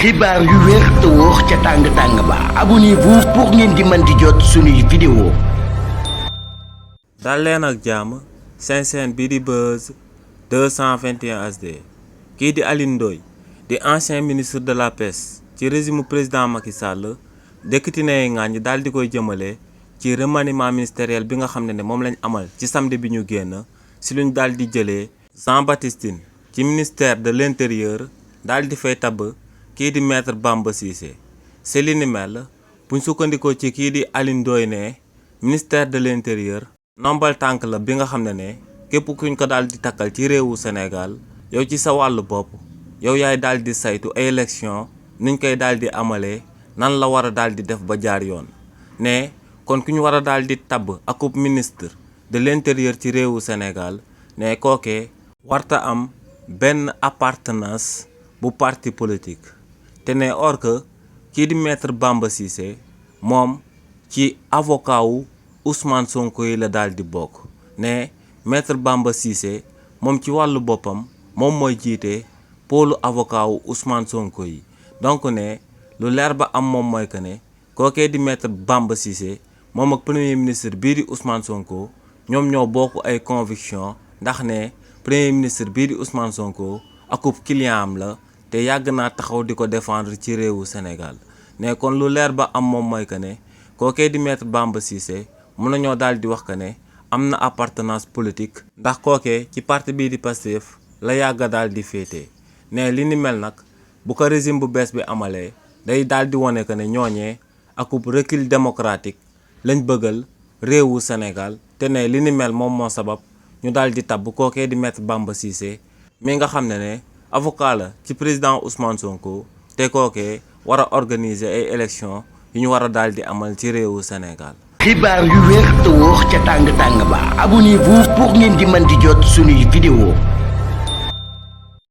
xibaar yu wér te wóor ca tàng ba abonnez-vous pour ngeen di mën di jot suñuy vidéo. dal leen ak jàmm seen chaîne bii di Buzz 221 HD kii di Alioune Ndoye di ancien ministre de la pêche ci régime président Macky Sall dëkkati na ngaañ daal di koy jëmale ci remaniement ministériel bi nga xam ne moom lañ amal ci samedi bi ñu génn si luñ daal di jëlee Jean Baptiste Tine ci ministère de l'intérieur daal di fay tabb kii di maître Bamba Cissé c'est li ni mel buñ sukkandikoo ci kii di Alioune Ndoye ne ministère de l'intérieur nombal tànk la bi nga xam ne képp kuñ ko daal di takkal ci réewu Sénégal yow ci sa wàllu bopp yow yaay daal di saytu ay élection nuñ koy daal di amalee nan la war a daal di def ba jaar yoon ne kon ku ñu war a daal di tabb akub ministre de l'intérieur ci réewu Sénégal ne kookee warta am benn appartenance bu parti politique te ne or que kii di maître Bamba Cissé moom ci avocat wu Ousmane Sonko yi la daal di bokk ne maître Bamba Cissé moom ci wàllu boppam moom mooy jiite pôlu avocat wu Ousmane Sonko yi donc ne lu leer ba am moom mooy que ne kookee di maître Bamba Cissé moom ak premier ministre bii di Ousmane Sonko ñoom ñoo bokk ay conviction ndax ne premier ministre bii di Ousmane Sonko akub client am la te yàgg naa taxaw di ko défendre ci réewu Sénégal ne kon lu leer ba am moom mooy que ne kookee di maître Bamba Cissé mën nañoo daal di wax que ne am na appartenance politique ndax kookee ci parti bii di Pastef la yàgga daal di féete ne li ni mel nag bu ko régime bu bees bi amalee day daal di wane que ne ñooñee akub recul démocratique lañ bëggal réewu Sénégal te ne li ni mel moom moo sabab ñu daal di tabb kookee di maître Bamba Cissé mi nga xam ne avocat la ci président Ousmane Sonko te kookee war a organiser ay élections yu ñu war a daal di amal ci réewu Sénégal. xibaar yu wér te wóor ca tàng ba abonnez-vous pour ngeen di mën di jot suñuy vidéo.